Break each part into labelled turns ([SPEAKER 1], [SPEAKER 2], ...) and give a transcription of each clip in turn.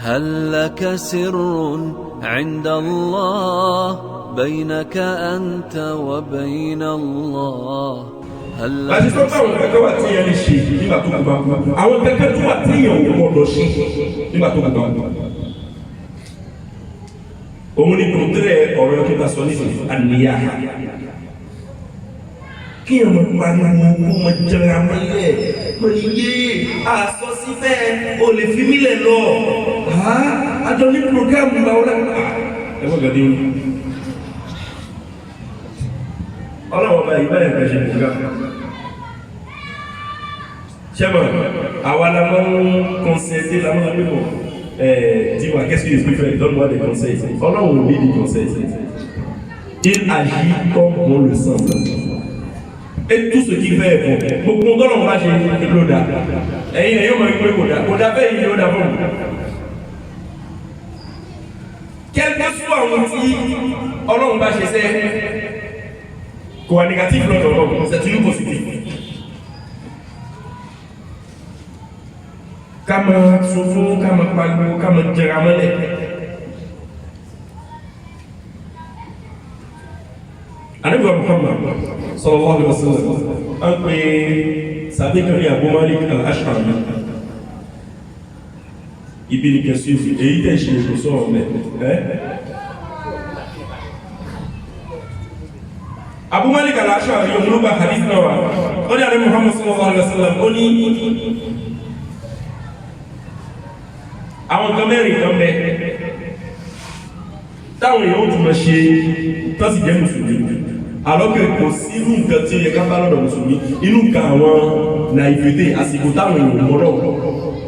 [SPEAKER 1] هل لك سر عند الله بينك أنت وبين الله هل
[SPEAKER 2] Láti
[SPEAKER 1] لك
[SPEAKER 2] sọ pé àwọn kankan wà tí yẹn lè ṣe nígbà tó kú bá kú, àwọn kankan tó wà tí yẹn ò gbọdọ̀ ṣe nígbà tó kú bá kú. Òun ni kòtẹ́rẹ̀ ọ̀rọ̀ kí n ta sọ nísìnyí àníyá. Kí ẹ̀ mọ̀ pariwo kó mọ̀ jẹra mọ́lẹ̀ mọ̀ ní yé àsọ síbẹ̀ o lè fi mílẹ̀ lọ. Àjọ ní programu bá wọlé. Ẹ wọ́n gàdé wí. Ọlọ́wọ́ báyìí báyìí fẹ́ ṣe program. Sẹ́mọ̀, àwa la máa ń conseiller, la máa ń gbé bọ̀. Dis-moi, qu'est-ce que l'esprit fait? Donne-moi des conseils. Ọlọ́run ò ní des conseils. Il agit comme bon le semble. Et tout ce qu'il fait est bon. Gbogbo tọ́lọ̀ bá ṣe ló dá. Ẹ̀yin ẹ̀yin ọmọ ìpínlẹ̀ kò dá. Kò dá bẹ́ẹ̀ yìí ló dá fún mi. Quel que soit àwọn tí Ọlọ́run bá ṣe sẹ́, kò wà négatif lọ́dọ̀ Ọlọ́run, c'est toujours positif. Ká máa sunkún, ká máa pariwo, ká máa jẹra mọ́lẹ̀. Ànábì wa Muhammad sallallahu alaihi wasallam an pè sàbí kan ní Abu Malik al-Ash'ari. Ibi ni kẹsù ìfì èyí tẹ̀ ṣe kò sọ̀rọ̀ mẹ́ ẹ́. Abu Malik al-Ash'ari òun ló gba hadith náà wá. Ó ní Ànábì Muhammad sallallahu alaihi wasallam ó ní àwọn nǹkan mẹ́rin kan bẹ táwọn èèyàn ó tún máa ṣe tó sì jẹ́ mùsùlùmí, àlọ́kẹ́ kò sí irú nǹkan tí ó yẹ ká bá lọ́dọ̀ mùsùlùmí, inú nǹkan àwọn naivete àsìkò táwọn èèyàn mọ́rọ̀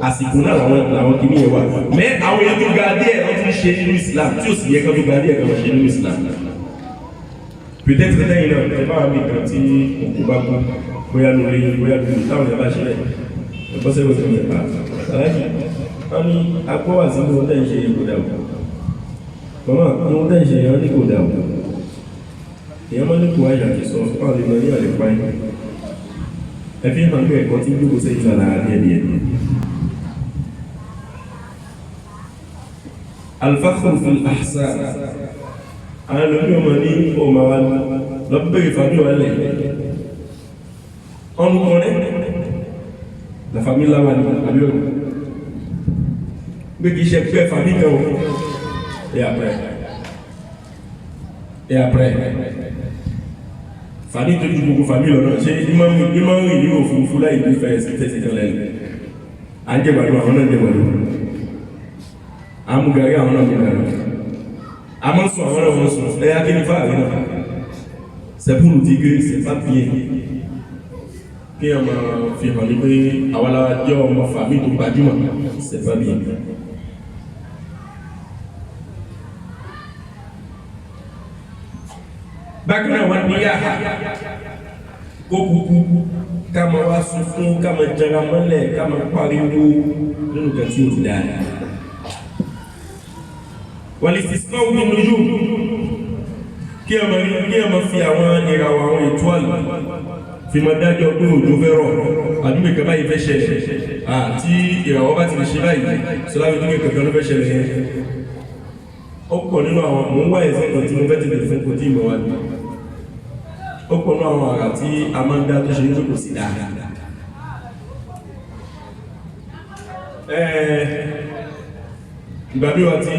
[SPEAKER 2] àsìkò náà làwọn kìíní yẹn wà mẹ́. Àwọn èèyàn tó ga díẹ̀ wọ́n tún ṣe nínú Islam tí ó sì yẹ ká tó ga díẹ̀ kan ṣe nínú Islam. Peut-être lẹ́yìn náà ẹ bá wà mí kan tí òkú bá kú, bóyá lórí bóyá lórí táwọn èèyàn bá ṣe bẹ́ẹ̀ ẹ̀kọ́ sẹ́wọ̀n tó ń bẹ̀ aláàjì wọ́n ní agbọ́wà sí ní ọdẹ́ ìṣe kò dà o, màmá ní ọdẹ́ ìṣe yẹn ní kò dà o. Èèyàn máa ní kò àyà ti sọ fún àwọn ìmọ̀ ní àlè pa yín. Ẹ fi hàn pé ẹ̀kọ́ tí ń jókòó sẹ́yìn náà lára díẹ̀ díẹ̀. Al-fakhru fil ahsab, àwọn ẹlòmíì ọmọ ní ọmọ wa lọ bẹ̀rẹ̀ fàmí wà lẹ̀ ọmọkùnrin la famille la wà ní àbí òkú pé kìí ṣe pé famille kan o. Et après famille tó ju gbogbo famille lọ náà ṣe ìmọ̀ ìmọ̀ rìn ní òfurufú láì ní fẹ́ fẹsẹ̀ kan lẹ́nu. À ń jẹ gbàdúrà, àwọn náà ń jẹ gbàdúrà, à ń mú gàrí, àwọn náà mú gàrí, à máa ń sùn, àwọn náà wọ́n sùn. Ẹ̀yà kí ni fáàrí náà? C'est pour nous dire que c'est pas bien kí ẹ máa fi hàn ní pé àwa la jẹ́ ọmọ famille tó gbajúmọ̀, c'est pas bien. Bákan náà wọ́n ní yá kó kúkú ká máa wá sunkún, ká máa jẹra mọ́lẹ̀, ká máa pariwo nínú nǹkan tí ó ti dáa. Wal-istisqa bin-nujum, kí ẹ máa fi àwọn ìràwọ̀, àwọn étoile fi máa dájọ́ pé òjò fẹ́ rọ̀, àdúgbò kan báyìí fẹ́ ṣẹlẹ̀, àti ìràwọ̀ bá ti lè ṣe báyìí sọlá àdúgbò kankan ló fẹ́ ṣẹlẹ̀ yẹn. Ó pọ̀ nínú àwọn mò ń wá ẹ̀sẹ̀ kan tí mo fẹ́ tètè fún kò tí ì mọ̀ wá ní. Ó pọ̀ nínú àwọn àrà tí a máa ń dá tó ṣe ní kò sí dáadáa. Ìgbà bí wà tí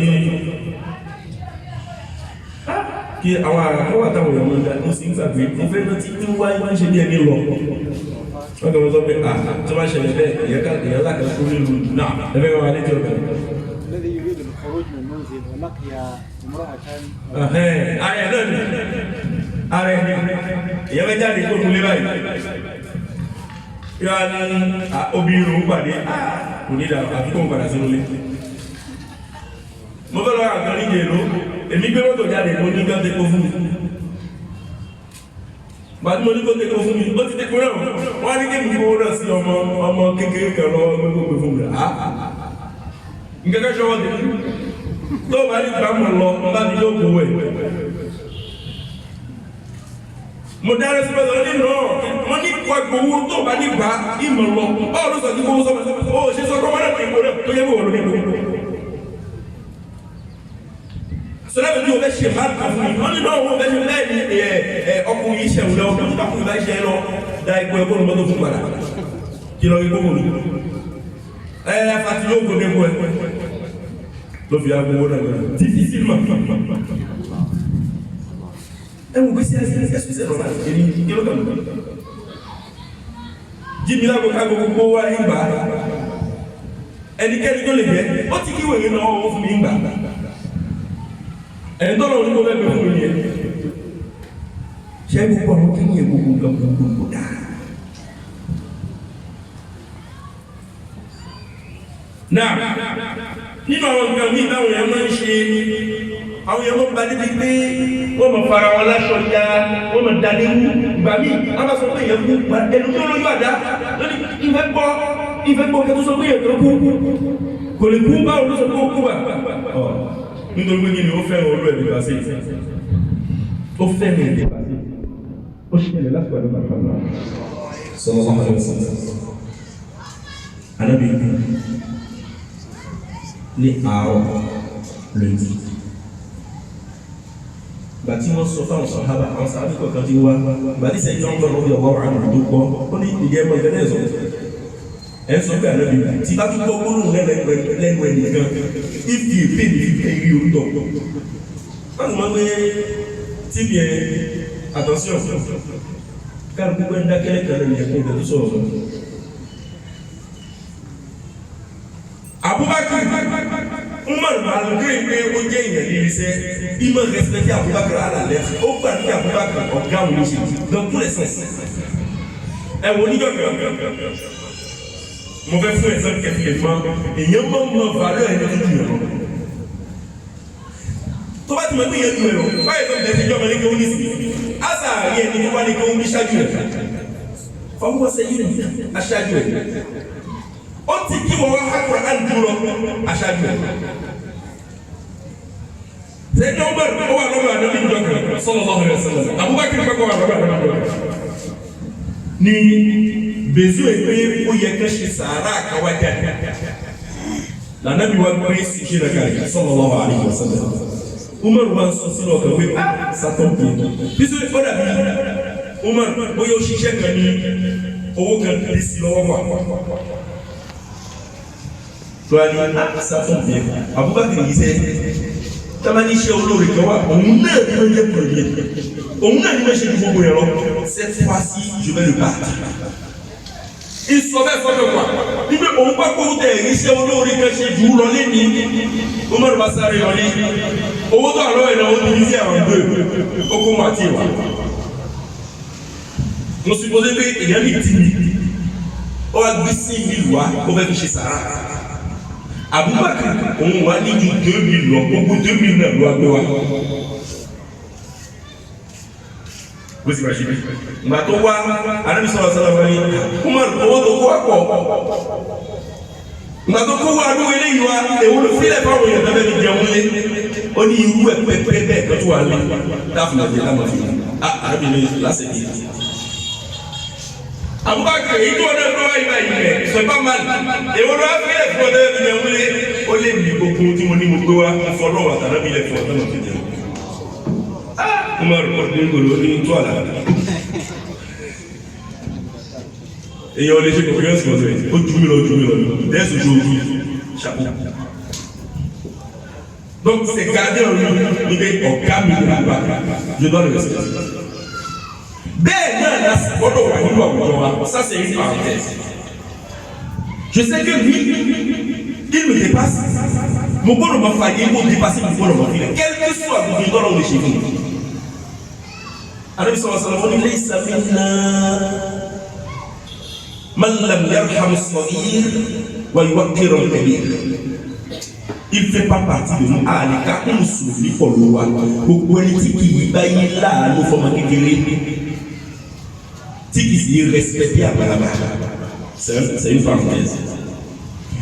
[SPEAKER 2] kí àwọn àrà kan wà táwọn èèyàn máa ń dá, mo sì ń gbàgbé, mo fẹ́ rántí tí wá ń ṣe bí ẹni lọ. Wọ́n kàn wọ́n sọ pé tó bá ṣẹlẹ̀ bẹ́ẹ̀ èèyàn lákàá kó nílùú náà ẹ fẹ́ wá létí ọ̀gá.
[SPEAKER 3] الذي يريد الخروج من المنزل ولقي امرأة.
[SPEAKER 2] Ara ẹ̀ náà ni, ara ẹ̀ ni èèyàn fẹ́ jáde kó nulẹ̀ báyìí yóò ní obìnrin òun pàdé kò ní ìdá àfi kó ń padà sínú ilé. Mo fẹ́ lọ ra nǹkan níjẹ̀ èlò, èmi gbé mọ́tò jáde, mo ní kí wọ́n tẹ́kọ̀ fún mi. Gbàtí mo ní kó tẹ́kọ̀ fún mi, ó ti tẹ́kọ̀ náà, wọ́n á ní kí mi gbowó náà sí ọmọ ọmọ kékeré kan lọ́wọ́ gbé gbé fún mi. Nǹkan kan ṣọwọ́ tèmi tó bá ní gbà mọ̀ lọ bá ní yóò gbowó ẹ̀. Mo dára sí pẹ̀lú ní nà wọ́n ní kọ́ gbowó tó bá ní gbà ìmọ̀ lọ báwo ló sọ kí gbowó sọ́mọ ó ṣe sọ kọ́mọ́dé tó ìgbò náà tó yẹ kó wọ́n lórí gbowó. Sọlá bẹ tí o bẹ ṣe má kà fún mi, wọ́n ní náà wọ́n bẹ ṣe bẹ́ẹ̀ ni ẹ ẹ ọkùnrin yìí ṣẹ̀wò lọ́wọ́, tó bá kùnrin bá ṣe lọ, da ikú ẹ kó ló mọ́tò fún padà. Kí lọ ikú wòlú. Ẹ afati yóò kó dé kú ẹ. Ló fi aago wọ́n náà lọ. Difficile ma. Ẹ wò gbèsè ẹ ẹ sọ normal, èmi kí ló kàn mí? Jimmy lágbo kágo gbogbo wa ń gbà. Ẹnikẹ́ni tó lè jẹ́, ó ti kí wèrè náà ó fún mi ń gbà. Ẹni tọ́lọ̀ onígbò bẹ́ẹ̀ bẹ́ẹ̀ fún mi yẹn. Ṣé gbogbo àwọn kí ni gbogbo nǹkan gbogbo kò dáa? Náà, nínú àwọn nǹkan míì táwọn èèyàn máa ń ṣe, àwọn èèyàn máa ń ba débi pé wọ́n máa fara wọn láṣọ ya, wọ́n máa dalé wú. Ìgbà míì, wọ́n bá sọ pé èèyàn kú, ẹnu tó lójú àdá, lórí ìfẹ́ gbọ́, ìfẹ́ gbọ́ kẹ́tọ́ sọ pé èèyàn kú. Kò lè kú báwo ló sọ pé ó kú wà? Nítorí pé kí ni ó fẹ́ràn olú ẹ̀ nípa sí. Ó fẹ́ràn ẹ̀ nípa sí. Ó ṣẹlẹ̀ láti wà nípa kan náà. Sallallahu alaihi wasallam. Ànábì ní àárọ̀ lónìí. Gbà tí wọ́n sọ fáwọn sọ̀hábà, àwọn sàábì kọ̀ọ̀kan ti wá. Gbà tí sẹ́yìn náà ń gbọ́dọ̀ ọ̀gbọ̀n ọ̀rọ̀ àrùn tó gbọ́, ó ní ìjẹ́ ẹ̀mọ́ ìfẹ́ náà sọ. Ẹ sọ pé ànábì tí bá tún gbọ́ gbólóhùn lẹ́nu ẹnìkan, ìfì ìfì ní ìfì rí orúkọ. Wọ́n sì máa ń gbé tíbi ẹ̀ attention. Kálukú gbẹ́ ń dákẹ́lẹ́ kan lẹ́nu ẹ̀kún ìgbà tó sọ̀rọ̀ lọ. Abubakar Umar malgré pé ó jẹ́ èèyàn líle sẹ́, ìmọ̀ respecté Abubakar à la lettre, ó gbà ní Abubakar ọ̀gá òun ló ṣe dans tous les sens. Ẹ wo oníjọ́ kan, mo fẹ́ fún ẹ̀sán kẹfìlẹ̀ mọ́, èèyàn mọ̀ mọ̀ valeur ẹni tó jù yàn lọ. Tó bá ti mọ̀ pé èèyàn jù ẹ̀ lọ, báyìí tó ń tẹ̀sí ìjọba ní kéwọ́n nísìnyí, àṣà àrí ẹni tó wá ní kéwọ́n bí ṣáájú rẹ̀. Fọwọ́ sẹ́yìn aṣáájú rẹ̀. Ó ti kí wọ́n wá Kùránì dúró aṣáájú rẹ̀. Sẹ́yìn Umar ó wà lọ́wọ́ àdébí ìjọ kan sallallahu alaihi wasallam. Abubakar kọ́kọ́ wà lọ́wọ́ àdébí ìjọ kan. Ní bèzú ẹ̀ pé ó yẹ ká ṣe sàárà káwájà. Lànàbí wa gbé ṣíṣe rẹ̀ kàrí sallallahu alaihi wasallam. Umar wa sọ sínú ọkàn pé ah sátọ̀ bí. Bísí ó dàbí Umar bóyá ó ṣiṣẹ́ kan ní owó kan lè sí lọ́wọ́ wà. Tuwani sátọ̀ bí. Abubakar yìí sẹ́ tamani iṣẹ́ olóore kan wà òun náà ni wọ́n jẹ́ premier òun náà ni wọ́n ṣe gbogbo yẹn lọ cette fois-ci je vais le battre. Ìsọ bẹ́ẹ̀ sọ́dọ̀ wà wípé òun bá kó tẹ̀ iṣẹ́ olóore kan ṣe jù ú lọ lẹ́ni Umaru bá sáré lọ ní owó tó àlọ́ ìnáwó ó ti sí àwọn ìlú ó kó wọn àti ìwà. Mo sì bọ́lé pé èèyàn lè tì mí ó wá gbé sí ìlú wa ó fẹ́ fi ṣe sàrà. Abubakar òun wà ní ju 2000 lọ gbogbo 2000 náà ló wá gbé wa. Bó sì máa ṣe bí. Ìgbà tó wá Ànábì sọ̀rọ̀ sọ̀rọ̀ wá ní Umar owó tó kó wá pọ̀. Ìgbà tó kó wá lówó eléyìí wá èwo ló fílẹ̀ fáwọn èèyàn lábẹ́ mi jẹun lé. Ó ní irú ẹ̀ pẹ́pẹ́ bẹ́ẹ̀ kan tó wà lé. Táàfù náà jẹ láwọn fi. Ànábì ní lásìkò yìí. Abubakar èyí tó ọdẹ fúnra yìí báyìí bẹ sọgbà man èwo ló wá fílẹ̀ fún ọdẹ mi jẹun lé. Ó lé mi gbogbo tí mo ní mo gbé wá mo fọ lọ́wọ́ àtàrà mi lẹ̀ fún ọdẹ mi jẹun. Umar ní gbòòrò ní tó àlà. Èèyàn lè ṣe conference kan sẹ́yìn, ó ju mi lọ ju mi lọ, dẹ́sùn ju ojú ṣàkó. Donc c'est gardé en lui ní pé ọ̀gá mi ló bá je dois le respecter. Bẹ́ẹ̀ náà la gbọ́dọ̀ wà nínú àwùjọ wa, ça c'est une parenthèse. Je sais que lui, il me dépasse. Mo gbọ́dọ̀ máa fàyè kó dépassé mo gbọ́dọ̀ máa fi lẹ̀. Quel que soit gbogbo ìtọ́lọ́ òun lè ṣe fún mi. Ànábì sallallahu alaihi wasallam ní laysa minna man lam yarham as-saghir wa yuwaqqir al-kabir. Il fait pas partie de nous. Àlìká kún mùsùlùmí pọ̀ ló wa. Gbogbo ẹni tí kì í bá yín láàánú fọmọ kékeré tí kì í sì respecter àgbàlagbà. C'est une parenthèse.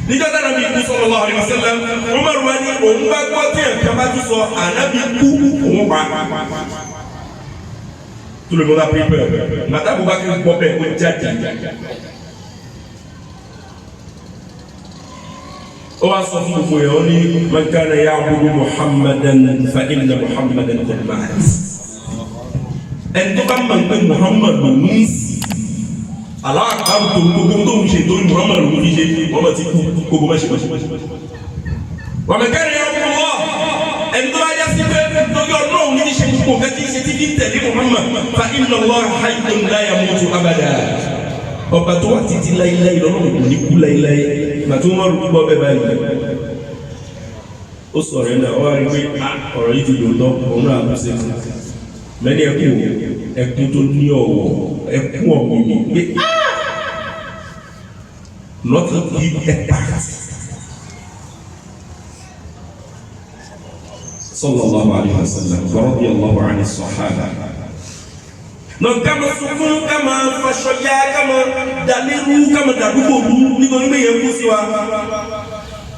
[SPEAKER 2] Níjọ́ tí Ànábì kú sallallahu alaihi wasallam, Umar wa ní òun bá gbọ́ tí ẹ̀ka bá tún sọ Ànábì kú òun pa. Tout le monde a pris peur. Mata Abubakar gbọ́ bẹ́ẹ̀ ó jáde. Ó wá sọ fún gbogbo yẹn, ó ní man kana ya'budu Muhammadan fa inna Muhammadan qad mat. Ẹni tó bá mọ̀ pé Muhammad ló ń sìn, aláàkàrù tó gbogbo tó ń ṣe tó ní Muhammad ló ń ṣe, Muhammad ti kú, gbogbo má ṣe má ṣe. Wa man kana ya'budu Allah, ẹni tó bá yá sí pé torí Ọlọ́run ní ṣe gbogbo nǹkan tí ń ṣe tí fi ń tẹ̀lé Muhammad, fa inna Allaha hayyun la yamutu abada. Ọba tó wà títí láíláí lọ́rùn kò ní kú láíláí. Màtí wọ́n rú gbọ́ bẹ́ẹ̀ báyìí, ó sọ̀rọ̀ ẹ̀ náà, ó wá rí pé ọ̀rọ̀ yìí ti dòótọ́, òun náà kú sí mẹ́ni ẹkún ẹkún tó ní ọ̀wọ̀ ẹkún ọ̀wọ̀ mi pé not give a part. Sallallahu alayhi wa sallam wa radiyallahu anhi sahaba. Nọ kama sunkún, kama fasọya, kama dalilu, kama dàdúgbò lu nítorí pé yẹn kú sí wa.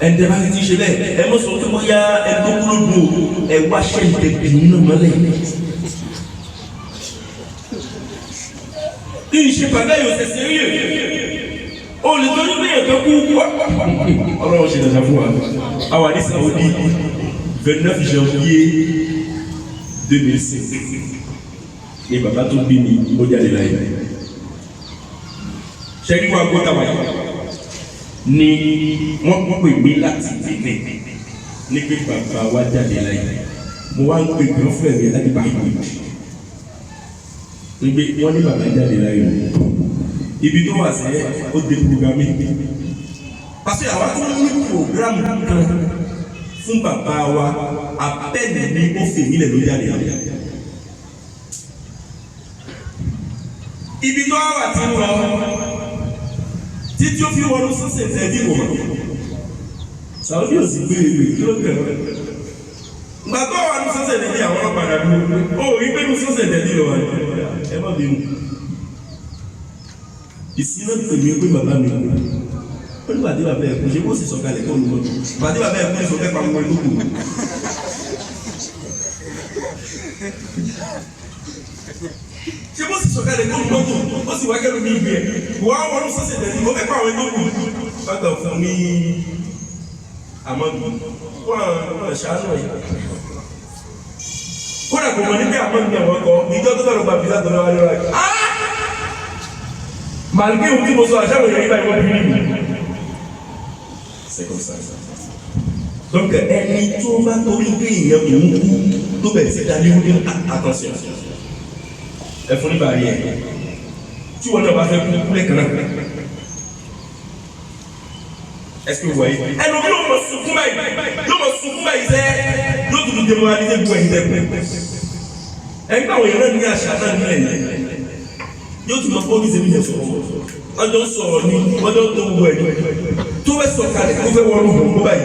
[SPEAKER 2] Ẹ̀ǹdẹ̀ bá ti ṣe bẹ́ẹ̀, ẹ mọ̀ sọ pé bóyá ẹ̀dókúló dùn o, ẹ wá ṣẹ̀ǹdẹ̀ bì nínú mọ́lẹ̀. Kí n ṣe bàbá yóò ṣẹ̀ṣẹ̀ rí o lè torí pé yẹn fẹ́ kú. Ọlọ́run ṣe dàda fún wa. Àwa ní Saudi, 29 janvier 2005 ni bàbá tó bí mi ó jáde láyé. Ṣẹ́rí wa gbọ́dọ̀ wáyé ni wọ́n pè mí láti Benin ní pé bàbá wa jáde láyé. Mo wá ń pè girlfriend mi láti bá mi ní pé wọ́n ní bàbá jáde láyé o. Ibi tó wà sẹ́ ó dé programme pàṣẹ àwa tó ní program kan fún bàbá wa abẹ́ni ní ó fèmí lẹ̀ ló jáde láyé. Ibi tó wà tí ń lọ títí ó fi wọnú sọ́sẹ̀ tẹ̀lé wọ̀ Saudi ò sì gbé ewé kí ló bẹ̀rẹ̀ ìgbà tó wà ní sọ́sẹ̀ tẹ̀lé àwọn ọlọ́pàá dàbí ó rí pé ní sọ́sẹ̀ tẹ̀lé lọ wà ẹ má bínú. Ìsinmi pè mí pé bàbá mi kú, ó ní bàdé bàbá ẹ̀ kú, ṣé kó sì sọ̀kalẹ̀ kó lu mọ́tò bàdé bàbá ẹ̀ kú ní sọ̀kẹ́ pamọ́ ẹ̀ tó kù. Ṣé bó sì sọ̀kalẹ̀ kó lu mọ́tò ó sì wá kẹ́lu ní ibi ẹ̀ wọ́n á wọnú sọ́sẹ̀ tẹ̀lé ó fẹ́ pa àwọn ẹgbẹ́ kù. Bákan fún ní àmọ́dù wọ́n ṣàánú ẹ̀ kódà kò mọ̀ níbi àmọ́dù ní àwọn ọkọ̀ ìjọ tó bẹ̀rù gba visa tó lọ́wọ́ lọ́wọ́ rẹ̀. Màlúkì òun tí mo sọ àṣà òyìnbó yìí wọ́n bí mi. C'est comme ça. Donc ẹni tó bá torí pé èèyàn tó ń kú tó bẹ̀rẹ̀ sí dalé wúlé, attention, ẹ fún nípa rí ẹ tí wọn náà bá fẹ́ kú kúlẹ̀ kan náà. Est-ce que vous voyez? Ẹnu mi yóò mọ sunkún báyìí, yóò mọ sunkún báyìí sẹ, yóò tún démoraliser gbogbo ẹ̀yin tẹ́ kú. Ẹgbẹ́ àwọn èèyàn náà ní àṣà náà nílẹ̀ yìí, yóò tún mọ fọ́ọ̀mù ìṣẹ́mi yẹn sọ̀rọ̀, ọjọ́ sọ̀rọ̀ ni ọjọ́ tó gbogbo ẹ̀ tó fẹ́ sọ̀ kalẹ̀ tó fẹ́ wọnú gbogbo báyìí.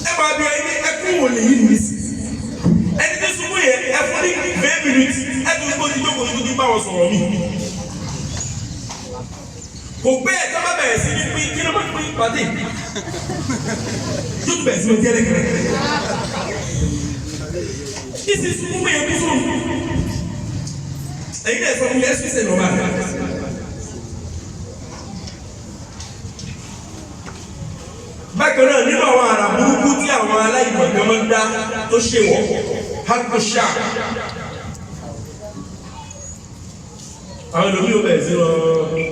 [SPEAKER 2] Ẹ máa bí ẹni ẹkún wò lè yí nìyí sí ẹni tí sunkún yẹn, ẹ fún ní 20 minutes, ẹ tó ní kó ti jókòó tó ti bá wọn sọ̀rọ̀ mi. Kò pẹ́ ẹ̀ tó bá bẹ̀rẹ̀ sí ní pín kí ló máa pín pàdé yóò bẹ̀rẹ̀ sí ní jẹ́rẹ̀ kẹrẹ. Ìsì sunkún yẹn kú sóhun. Ẹ̀yin náà sọ fún mi, ẹ sùn sẹ́nu ọba. Bákan náà, nínú àwọn àrà burúkú tí àwọn aláìmọ̀ kan máa ń dá tó ṣe wọ̀ hakusha. Àwọn ẹlòmíì ò bẹ̀rẹ̀ sí wọn,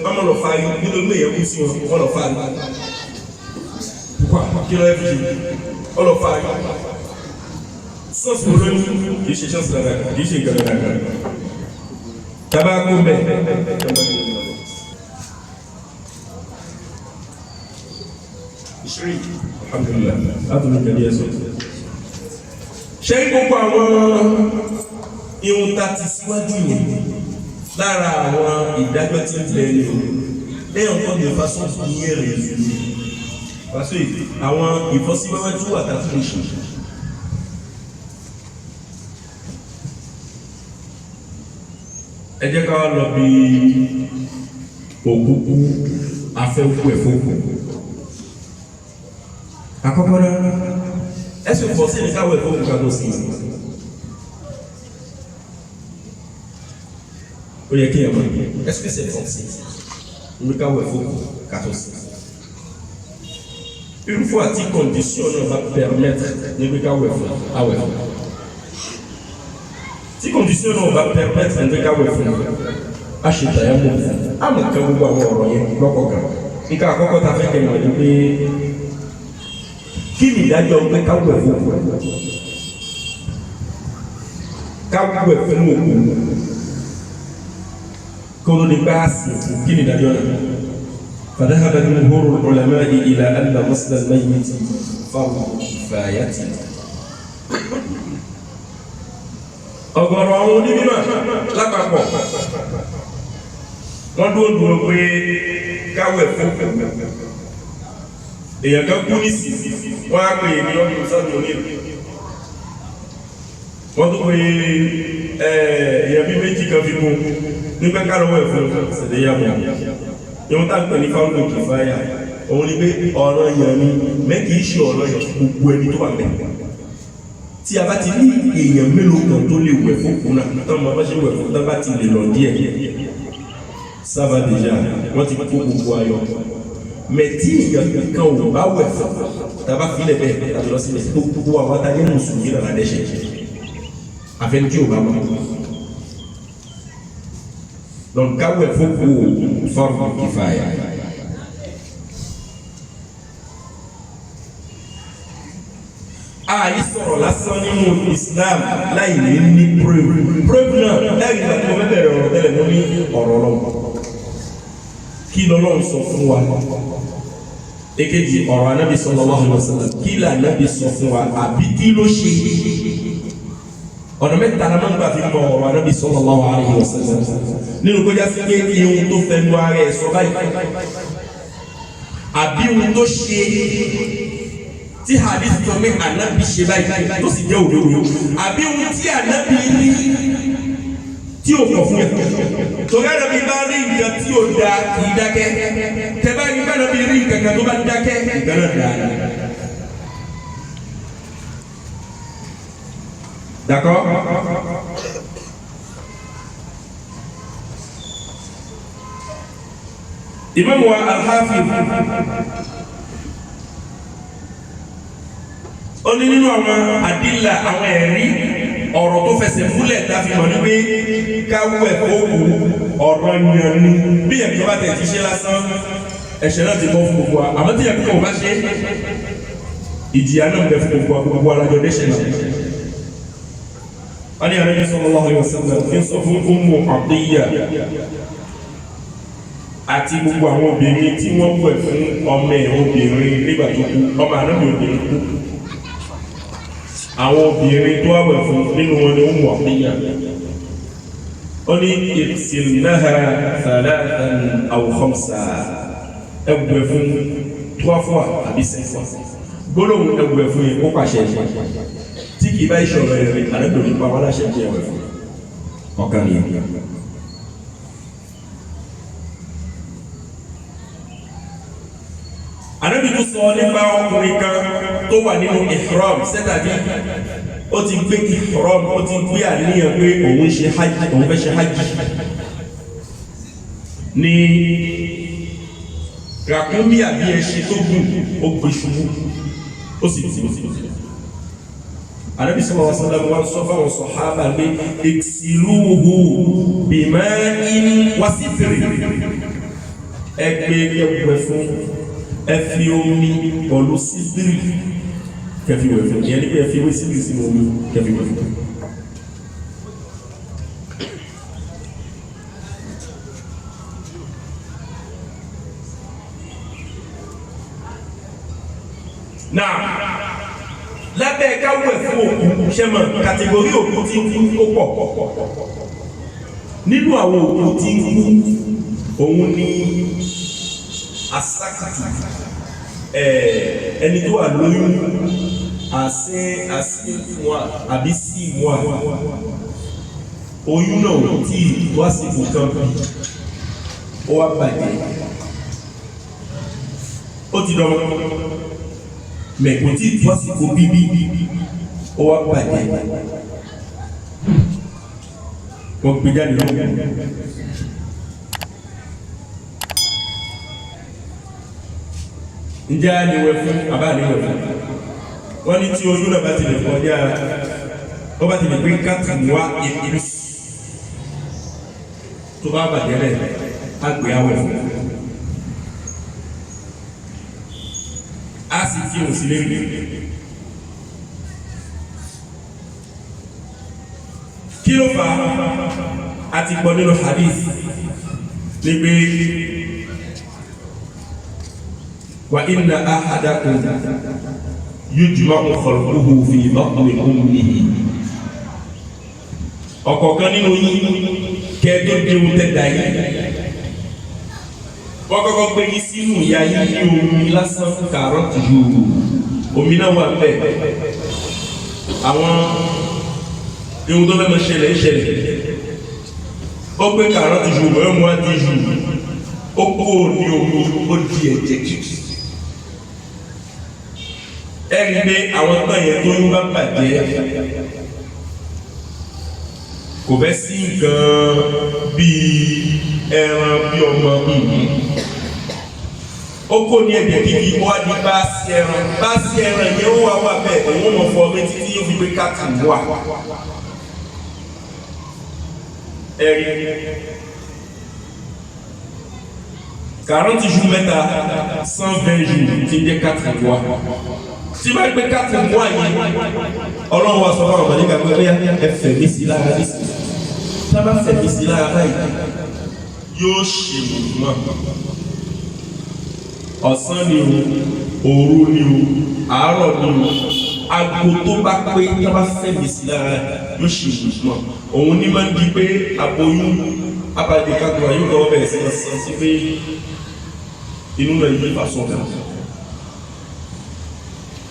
[SPEAKER 2] wọ́n mọ̀ lọ fari nítorí pé èèyàn kú sí wọn, wọ́n lọ fari. Kí ló yẹ fi ṣe? Wọ́n lọ fari. Sọ́ọ̀sì wo ló ní? Kì í ṣe sọ́ọ̀sì dáadáa, kì í ṣe nǹkan dáadáa. Tábà kó mbẹ́. Alhamdulillah, láti ní kẹ́lí ẹ̀sọ́. Ṣé gbogbo àwọn ihun ta ti síwájú yẹn lára àwọn ìdájọ́ tí ń bẹ ní o lẹ́yìn ọ̀tọ́ de façon bien résumée, parce que àwọn ìfọ́síwẹ́wẹ́ tó wà tá a tún lè ṣe. Ẹ jẹ́ ká wá lọ bí òkúkú afẹ́kú ẹ̀fọ́kù. Àkọ́kọ́ náà, ẹ sì fọ́ sí ní káwọ́ ẹ̀fọ́kù ká tó sí i. Ó yẹ kí ẹ mọ̀, est-ce que c'est forcé ní ká wẹ̀ fún kàtó sí? Une fois tí condition náà bá permettre ní pé ká wẹ̀ fún, á wẹ̀ fún. Tí condition náà bá permettre ní pé ká wẹ̀ fún, a ṣe tàyà mọ̀ fún. A mọ̀ kẹ́ gbogbo àwọn ọ̀rọ̀ yẹn lọ́kọ̀ọ̀kan. Nǹkan àkọ́kọ́ ta fẹ́ kẹ́ mọ̀ ni pé kí ni ìdájọ́ pé ká wẹ̀ fún ká wẹ̀ fún òkú kó ló ní bá a sì òkú, kí ni ìdájọ́ náà? فذهب جمهور العلماء إلى أن غسل الميت فرض كفاية. Ọ̀gọ̀rọ̀ àwọn onímọ̀ lápapọ̀, wọ́n dúró dúró pé káwẹ̀ fún èèyàn kan kú nísìsiyìí, wọ́n á pè é ní ọdún sáàdì onílù, wọ́n tún pè èèyàn bíi méjì kan fi kún nígbà kálọ̀wẹ̀ fún ṣẹ̀dẹ̀yàmọ̀. Ìwọ̀n tá ń pè ní fáwọn kìfáyà, òun ni pé ọ̀rọ̀ yẹn ni mẹ́kì í ṣe ọ̀rọ̀ yẹn gbogbo ẹni tó wà bẹ́ẹ̀. Tí a bá ti ní èèyàn mélòó kan tó lè wẹ̀ fún kùnà tán, máa bá ṣe wẹ̀ fún tán, bá ti lè lọ díẹ̀ sábà dèjà, wọ́n ti kó gbogbo ayọ̀ mẹ̀tí. Èèyàn kan ò bá wẹ̀ fún, tàbá filẹ̀ bẹ́ẹ̀ tàbí lọ sílẹ̀, gbogbo àwọn tá a jẹ́ mùsùlùmí náà ládẹ́sẹ̀, àfẹn tí ò bá mọ̀. Donc káwẹ̀ fún kú fardu kìfàyà. Àyè sọ̀rọ̀ lásán nínú Islam láì ní ní preuve. Preuve náà láì nígbà tí mo fẹ́ bẹ̀rẹ̀ ọ̀rọ̀ tẹ́lẹ̀, mo ní ọ̀rọ̀ Ọlọ́run. Kí lọ́lọ́run sọ fún wa? Èkejì, ọ̀rọ̀ anábì sallallahu alaihi wasallam. Kí là anábì sọ fún wa àbí kí ló ṣe? Ọ̀nà mẹ́ta la máa ń gbà fi mọ ọ̀rọ̀ anábì sallallahu alaihi wasallam. Nínú kọjá sí pé ihun tó fẹnu ara ẹ̀ sọ báyìí, àbí ihun tó ṣe tí hadith tó pé ànábì ṣe báyìí tó sì jẹ́ òdodo, àbí ohun tí ànábì rí tí ò kọ̀ fún yà. Torí ànábì bá rí nǹkan tí ò da, kì í dákẹ́. Tẹ bá rí bá ànábì rí nǹkan kan tó bá dákẹ́, nǹkan náà dáa. D'accord? Imam wa Al-Hafiz, ó ní nínú àwọn àdìlà, àwọn ẹ̀rí ọ̀rọ̀ tó fẹsẹ̀ múlẹ̀ tá a fi mọ̀ ní pé káwọ́ ẹ̀kọ́ òkú ọ̀rọ̀ yẹn ni, bí ẹ̀mí bá tẹ̀ ti ṣe lásán, ẹ̀ṣẹ̀ náà ti bọ́ fún gbogbo wa. Àmọ́ tí ẹ̀mí kò bá ṣe, ìjìyà náà ń bẹ fún gbogbo wa, gbogbo alájọ dẹ́ṣẹ̀ náà. Wọ́n ní Ànábì sallallahu alaihi wasallam ń sọ fún Ummu Atiyya àti gbogbo àwọn obìnrin tí wọ́n wẹ̀ fún ọmọ ẹ̀ obìnrin nígbà tó kú. Ọmọ Ànábì obìnrin kú, àwọn obìnrin tó wà wẹ̀ fún, nínú wọn ni Ummu Atiyya. Ó ní igsilnaha thalathan aw khamsa, ẹ wẹ̀ fún trois fois àbí cinq fois. Gbólóhùn ẹ wẹ̀ fún yẹn, ó pàṣẹ tí kì í bá ìṣòro rẹ̀ rìn. Ànábì òní pa wọn láṣẹ jẹ́ ẹ̀wẹ̀ fún ọ̀kan nìyẹn. Ànábì tún sọ nípa ọkùnrin kan tó wà nínú ihram, sẹ́tàdí ó ti gbé ihram, ó ti gbé àníyàn pé òun ṣe hajj, òun fẹ́ ṣe hajj, ní ràkúnmí àbí ẹṣin tó gùn, ó gbé ṣubú, ó sì tì. Ànábì sallallahu alaihi wasallam wá sọ fáwọn sọ̀hábà pé igsiluhu bima'in wa sidri, ẹ gbé ẹgbẹ́ fún, ẹ fi omi pẹ̀lú sídìrì kẹfì wẹ̀ fún. Ìyẹn ní pé ẹ fi ewé sídìrì sínú omi kẹfì wẹ̀ fún. Náà lábẹ́ káwẹ̀ fún òkú, ṣẹ́mọ̀ catégorie òkú tí ń kú ó pọ̀. Nínú àwọn òkú tí ń kú, òun ní asakatu, ẹni tó wà lóyún àṣẹ àṣẹ àbí sí wa, oyún náà ò tí ì tó àsìkò kan bí ó wá bàjẹ́, ó ti dọ́mọ mẹ, kò tí ì tó àsìkò bíbí, ó wá bàjẹ́. Wọ́n gbé jáde lọ́wọ́. Ǹjẹ́ a lè wẹ̀ fún àbá lè wẹ̀ fún? Wọ́n ní tí oyún náà bá ti lè kọjá, ó bá ti lè pé káàtì wá ìlú tó bá bàjẹ́ rẹ̀ á gbé awẹ̀ fún. A sì kí òun sí lérí. Kí ló fà á? A ti gbọ́ nínú hadith ní pé wa inna ahadakum yujma'u khalquhu fi batni ummihi. Ọ̀kọ̀ọ̀kan nínú yín kẹ́ tó di ohun tẹ́ da yìí, wọ́n kọ́kọ́ gbé yín sínú ìyá yín ní omi lásán, kàrọ́ọ̀tì yòó omi náà wà bẹ́ẹ̀. Àwọn ihun tó fẹ́ mọ ṣẹlẹ̀ ń ṣẹlẹ̀, ó gbé kàrọ́ọ̀tì yòó ẹ̀ mú àti yòó, ó kó ní omi, ó di ẹ̀jẹ̀ kìkì. Ẹ rí i pé àwọn tán yẹn tó ń bá bàjẹ́ kò fẹ́ sí nǹkan bíi ẹran bíi ọmọ. Ó kó ní ẹ̀jẹ̀ kíkì, ó wá di báàsì ẹran. Báàsì ẹran yẹn ó wà wà bẹ́ẹ̀, òun mọ̀ fọ mi títí yóò fi gbé káàtì wà. Ẹ̀rí 40 jours mẹ́ta, 120 jours ti ń jẹ́ 4 mois. Tí bá gbé 4 mois yìí, Ọlọ́run wa sọ fún àwọn ọmọdé kàgbé bẹ́ẹ̀, ẹ fẹ̀mí sí lára ní sí. Tí a bá fẹ̀mí sí lára báyìí, yóò ṣe mọ̀. Ọ̀sán ni o, òru ni o, àárọ̀ ni o, aago tó bá pé tí a bá fẹ̀mí sí lára yóò ṣe mọ̀. Òun ní máa ń di pé aboyún abàdé kagbọ̀n yóò lọ́wọ́ bẹ̀rẹ̀ sí ọ̀sán sí pé inú rẹ̀ yí fasọ̀gà,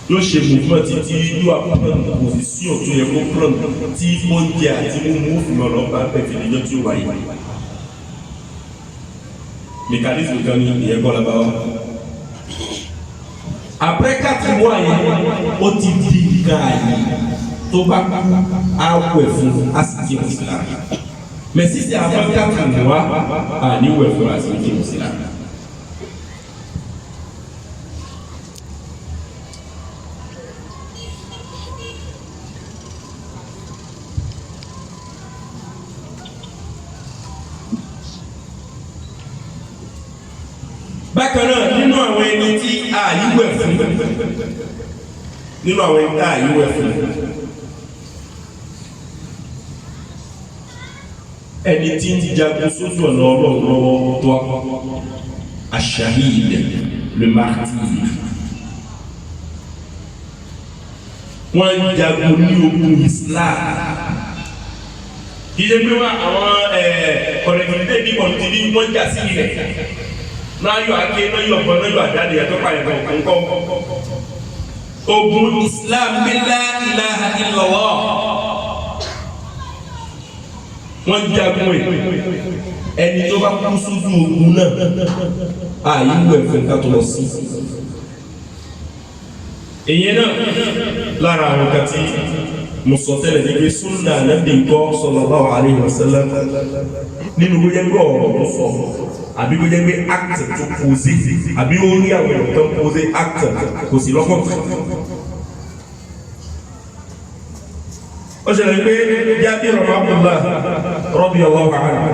[SPEAKER 2] yóò ṣe movement títí yóò plan position tó yẹ kó plan tí oúnjẹ àti mímu ó fi lọ́ọ́ bá bẹ́ẹ̀ fi níjọ́ tí ó wáyé. Mécanisme kan ní ìyẹn kọ́ lábá wa. Après 4 mois yẹn, ó ti di nǹkan àyè tó bá á wẹ̀ fún, á sì kí wọn sí lára. Mais si c'est avant 4 mois, à ní wẹ̀ fún, á sì kí wọn sí lára. Bákan náà, nínú àwọn ẹni tí a yíwẹ̀ fún, nínú àwọn ẹni tí a yíwẹ̀ fún, ẹni tí ń jagun sójú ọ̀nà Ọlọ́run lọ́wọ́ tó aṣahid, le martyr, wọ́n ń jagun ní ogun Islam. Kì í ṣe pé wọ́n àwọn kọ̀rẹ̀kọ̀rẹ̀ bí kọ̀ọ̀tì bí wọ́n jà sí ilẹ̀ n'ayọ ake n'ayọ ọgbọn n'ayọ àdáde ẹtọ pa ẹgbẹ òkú ńkọ. Ogun Islam bí la ilaha illallah, wọ́n jagun ẹ̀. Ẹni tó bá kú sójú ogun náà, àyè wẹ̀ fún ká tó lọ sí. Èyí náà lára àwọn kan tí mo sọ tẹ́lẹ̀ ní pé sunna Ànábì ńkọ́ sallallahu alaihi wasallam, nínú bó jẹ́ pé ọ̀rọ̀ tó sọ, àbí bó jẹ́ pé act tó posé, àbí ó rí àwọn èèyàn tó ń posé act kò sí lọ́kàn. Ó ṣẹlẹ̀ pé Jábìr ibn Abdullah radiyallahu anhu,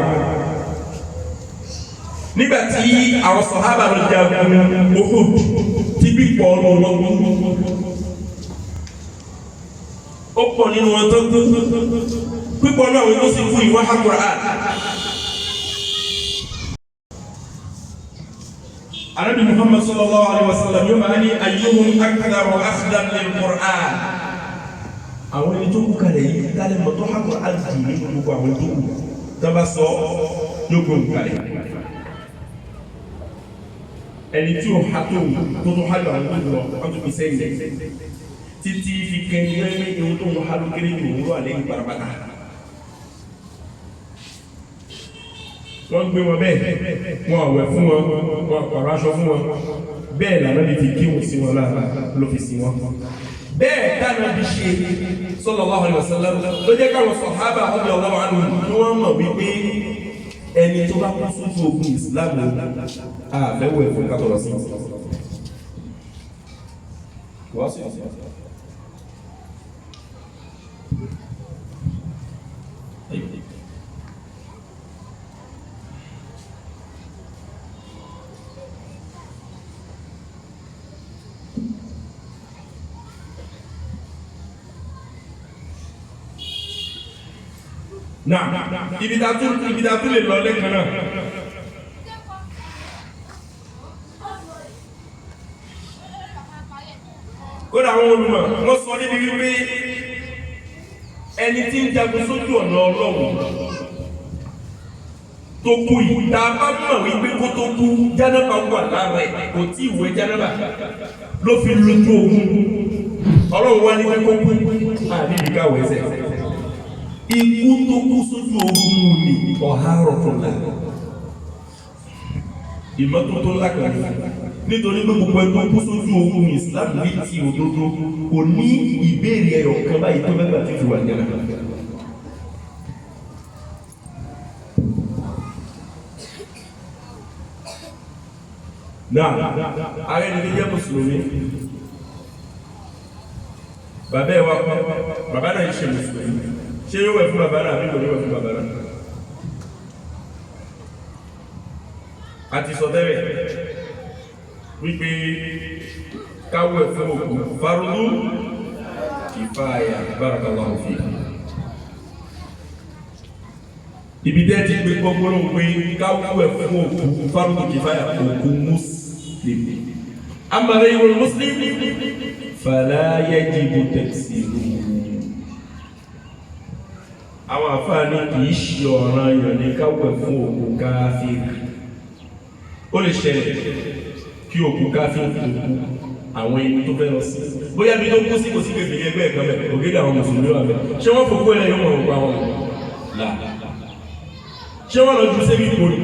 [SPEAKER 2] nígbà tí àwọn sàhábà lọ jagun Uhud, tí bí pọ̀ ọ̀nà wọn ó pọ̀ nínú wọn tó kú, pípọ̀ náà wọn tó sì kú ìwọ́n ha Qur'an. Ànábì Muhammad sallallahu alaihi wasallam yóò máa ní ayyuhum aktharu akhdan lil Qur'an. Àwọn ẹni tó kú kalẹ̀ yìí, kálẹ̀ mọ̀ tó ha Qur'an jù nínú gbogbo àwọn tó kú, tó bá sọ yóò gbóhùn kalẹ̀. Ẹni tí ò ha tó tó tó ha lọ àwọn tó lọ, wọ́n tó fi sẹ́yìn títí fi kẹ́ni lẹ́yìn ihun tó ń ha ló kéré jù òun ló wà lẹ́yìn parapata. Wọ́n gbé wọn bẹ́ẹ̀, wọn àwẹ̀ fún wọn, wọn pàrọ̀ aṣọ fún wọn bẹ́ẹ̀, lànà bí fi kírun sí wọn lára ló fi sí wọn. Bẹ́ẹ̀ dáná bí ṣe sallallahu alaihi wasallam ló jẹ́ káwọn sọ̀hábà ọdẹ ọlọ́wọ́ àánú kí wọ́n mọ̀ wípé ẹni tó bá kú sójú ogun ìsìlámù àfẹ́wọ̀ ẹ̀fún kátọ̀rọ̀ sí. Náà ibi tá tún lè lọ lẹ́kan náà. Kódà àwọn olùmọ̀ wọ́n sọ níbi wípé ẹni tí ń jagun sójú ọ̀nà Ọlọ́run tó kú yìí, tá a bá mọ̀ wípé kó tó kú jánábà wà lára ẹ̀, kò tí ì wẹ̀ jánábà ló fi lójú ogun. Ọlọ́run wá ní pé kó kú àní ìdíkàwé ẹsẹ̀. Ikú tó kú sójú ogun ni ọ̀hárọ̀ tó la ìmọ́tótó ńlá kan ní nítorí pé gbogbo ẹni tó kú sójú ogun Islam ní ti òdodo kò ní ìbéèrè ẹyọ kan báyìí tó mẹ́gbà tí fi wà ní ẹ̀rọ. Náà ààrẹ ni tó jẹ́ mùsùlùmí, bàbá ẹ̀ wá kú, bàbá náà ń ṣe mùsùlùmí, ṣé yóò wẹ̀ fún bàbá náà àbí kò ní wẹ̀ fún bàbá náà? A ti sọ tẹ́lẹ̀ wípé káwẹ̀ fún òkú farúdú kìfáyà, barakallahu fi. Ibi tẹ́ ti gbé gbọ́gbọ́rọ̀ pé káwẹ̀ fún òkú farúdú kìfáyà òkú mùsùlùmí. Amma ghayrul muslim fala yajibu taksiruhu. Àwọn àfáàní kìí ṣe ọ̀ràn yàn ní káwẹ̀ fún òkú káfíìrì. Ó lè ṣẹlẹ̀ kí òkú káfíìrì tó kú àwọn ẹni tó fẹ́ lọ sí, bóyá bí tó kú sí kò sí kèfèrí ẹgbẹ́ ẹ̀kan bẹ̀, ògèdè àwọn mùsùlùmí wà bẹ̀, ṣé wọ́n fòkú ẹlẹ́ yóò mọ̀ òkú àwọn là, ṣé wọ́n lọ ju sẹ́mi kò ní